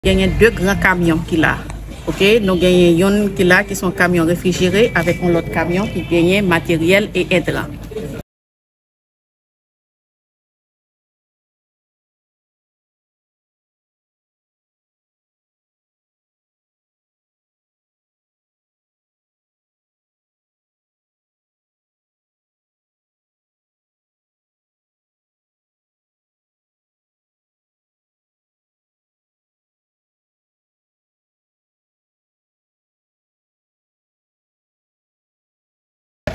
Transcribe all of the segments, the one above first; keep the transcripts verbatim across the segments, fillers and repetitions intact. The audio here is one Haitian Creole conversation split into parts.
Genyen de gran kamyon ki la. Oke, nou genyen youn ki la ki se yon kamyon refrijere avèk yon lòt kamyon ki genyen materyèl e entran.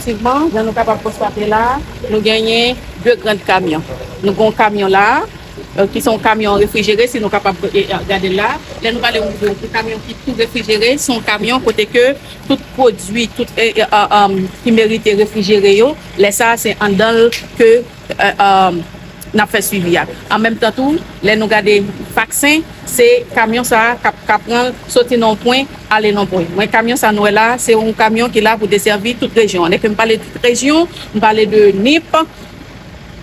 Efektivman, jan nou kapab konstate la, nou genyen de gran kamyon. Nou gen yon kamyon la, euh, ki se yon kamyon refrijere, si nou kapab, euh, gade l la. Lè nou pale yon, yon kamyon ki tou refrijere, se yon kamyon kote ke tout pwodui, tout, euh, euh, euh, ki merite refrijere yo, lè sa a, se anndan l ke, euh, euh, n ap fè swivi a. An menm tan tou, lè nou gade vaksen, se kamyon sa a k ap, k ap pran l soti nan yon pwen, ale nan yon pwen. Mwen, kamyon sa nou wè la, se yon kamyon ki la pou desèvi tout rejyon an. Lè ke m pale tout rejyon, m pale de Nip,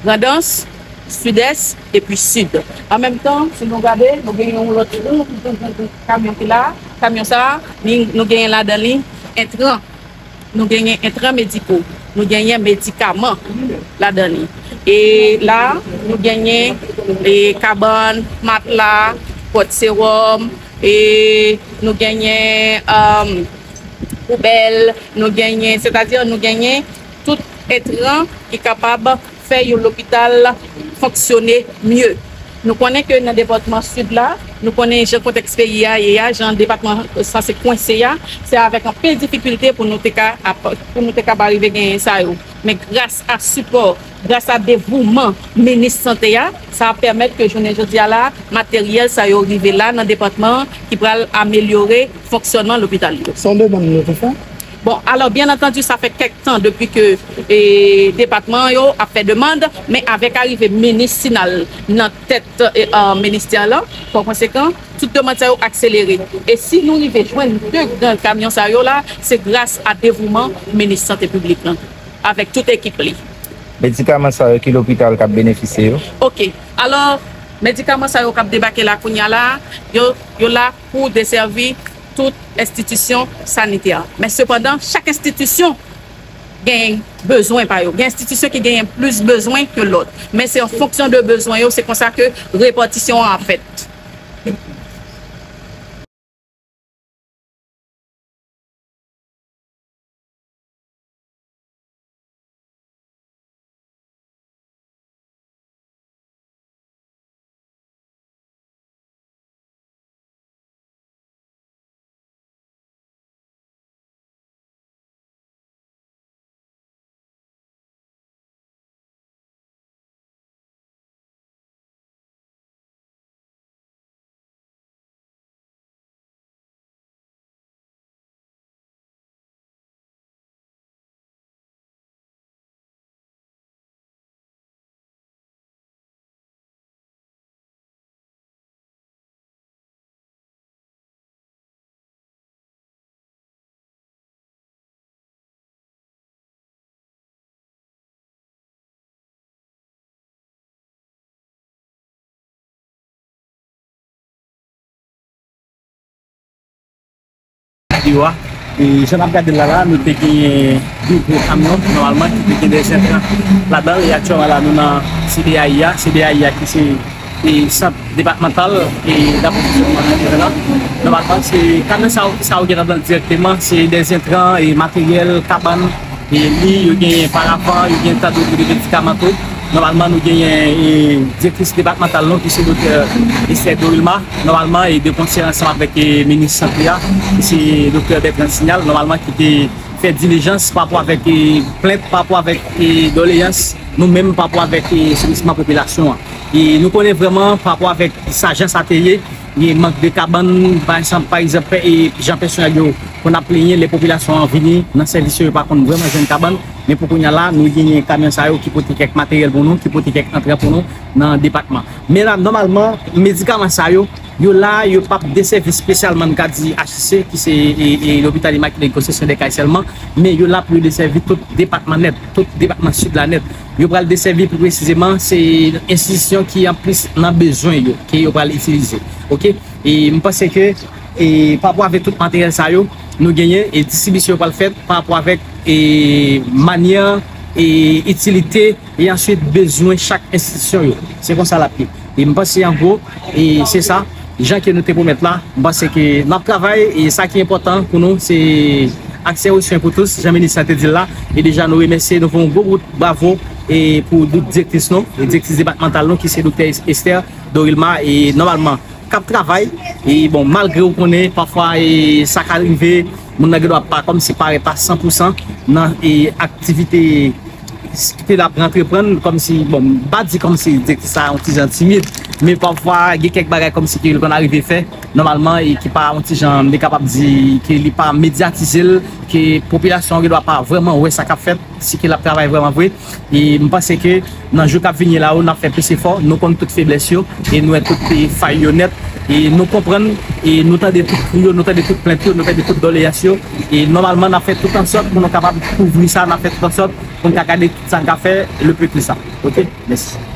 Grandans, Sidès, epi Sid. An menm tan, si nou gade, nou gen yon lòt kamyon ki la. Kamyon sa a, li, nou genyen ladan li entran. Nou genyen entran mediko, nou genyen medikaman ladan li. E la, nou genyen, e, kabann, matla, pòt sewòm, e nou genyen, um, poubèl, nou genyen, sètadi nou genyen tout entran ki kapab fè yon lopital fonksyone mye. Nou konnen ke nan depatman Sid la, nou konnen jan kontèks peyi a ye a, jan depatman sanse kwense a, se avèk anpil difikilte pou nou te ka ap-, pou nou te kapab rive genyen sa yo. Men gras a sipò, gras a devouman minis sante a, sa ap pèmèt ke jounen jodi a la, materyèl sa yo rive la nan depatman an ki pral amelyore fonksyònman lopital yo. Se yon demann nou te fè? Bon, alò, byen antandi, sa fè kèk tan depi ke, e, depatman yo ap fè demann, men avèk arive minis Sinal nan tèt, e, a, ministè lan, pa konsekan, tout demann sa yo akselere. E si nou rive jwenn de gran kamyon sa yo la, se gras a devouman minis sante piblik lan, avèk tout ekip li. Medikaman sa yo, ki lopital k ap benefisye yo? Oke. Alò, medikaman sa yo k ap debake la kounye a la, yo, yo la pou desèvi tout enstitisyon sanitè. Men sepandan, chak enstitisyon gen bezwen pa yo. Gen enstitisyon ki genyen plis bezwen ke lòt. Men se an fonksyon de bezwen yo, se konsa ke repatisyon an ap fèt. Yo a. E jan n ap gade l la, la, nou te genyen de gwo kamyon, nòmalman, ki te gen de zentran ladan l, e aktyèlman la, nou nan C D A I a, C D A I a ki se, e, sant depatmantal, e, dapwovizyonnen la. Nòmalman, se kamyon sa yo, sa yo gen ladan l dirèkteman, se de zentran, e, materyèl, kabann, e, li, yo gen paravan, yo gen tan de medikaman tou. Nòmalman, nou genyen, e, direktris depatmantal nou, ki se Doktè Esther Dorilma, nòmalman, e de konsè ansanm avèk, e, minis sante a, ki se Doktè Bertrand Signal, nòmalman, ki te fè dilijans pa rapò avèk, e, plent, pa rapò avèk, e, doleyans nou menm pa rapò avèk, e, sevisman popilasyon an. E nou konnen vrèman pa rapò avèk sa jan sa te ye, gen mank de kabann, pa egzanp, pa egzanp, e jan pèsonèl yo konn ap plenyen lè popilasyon an vini nan sèvis yo, yo pa konn vrèman jwenn kabann. Men pou kounye a la, nou genyen kamyon sa yo ki pote kèk materyèl pou nou, ki pote kèk entran pou nou nan depatman. Men la, nòmalman, medikaman sa yo, Yo la, yo p ap desèvi espesyalman, n ka di, H I C, ki se e, e, Lopital Imaculée Conception des Cayes sèlman, men yo la pou yo desèvi tout depatman nèt, tout depatman sid la nèt. Yo pral desèvi pli presizeman, se enstitisyon ki an plis nan bezwen yo, ke yo pral itilize. Oke? E m panse ke, e, pa rapò avèk tout materyèl sa yo, nou genyen, e distribisyon yo pral fèt pa rapò avèk, e, manyè, e, itilite, e answit bezwen chak enstitisyon yo. Se konsa l ap ye. E m panse an gwo, e se sa, jan ke nou te pwomèt la, m panse ke n ap travay, e sa ki enpòtan pou nou, se aksè o swen pou tous, jan minis la te di l la, e deja nou remèsye, nou fè yon gwo bout bravo, e pou direktris nou, e direktris depatmantal nou, ki se Doktè Esther Dorilma, e nòmalman, k ap travay, e bon, malgre ou konnen, pafwa, e sa ka rive, moun nan gen dwa pa kòmsi parèt a san pou san nan, e, aktivite ke l ap antreprann, kòmsi, bon, m pa di kòmsi direktris sa yon ti jan timid, men pafwa gen kèk bagay kòmsi ke l konn arive fè, nòmalman, e ki pa yon ti jan, m te kapab di ke li pa medyatize l, ke popilasyon an gen dwa pa vrèman wè sa k ap fèt, si ke l ap travay vrèman vre. E m panse ke nan jou k ap vini la yo, n ap fè plis efò, nou konn tout feblès yo, e nou wè tout, e, fay yo nèt, e nou konprann, e nou tande tout kri yo, nou tande tout plent yo, nou tande tout doleyans yo, e nòmalman, n ap fè tout ansòt pou nou kapab kouvri sa, n ap fè tout ansòt pou n ka gade tout sa n ka fè le pli sa. Oke? Mèsi.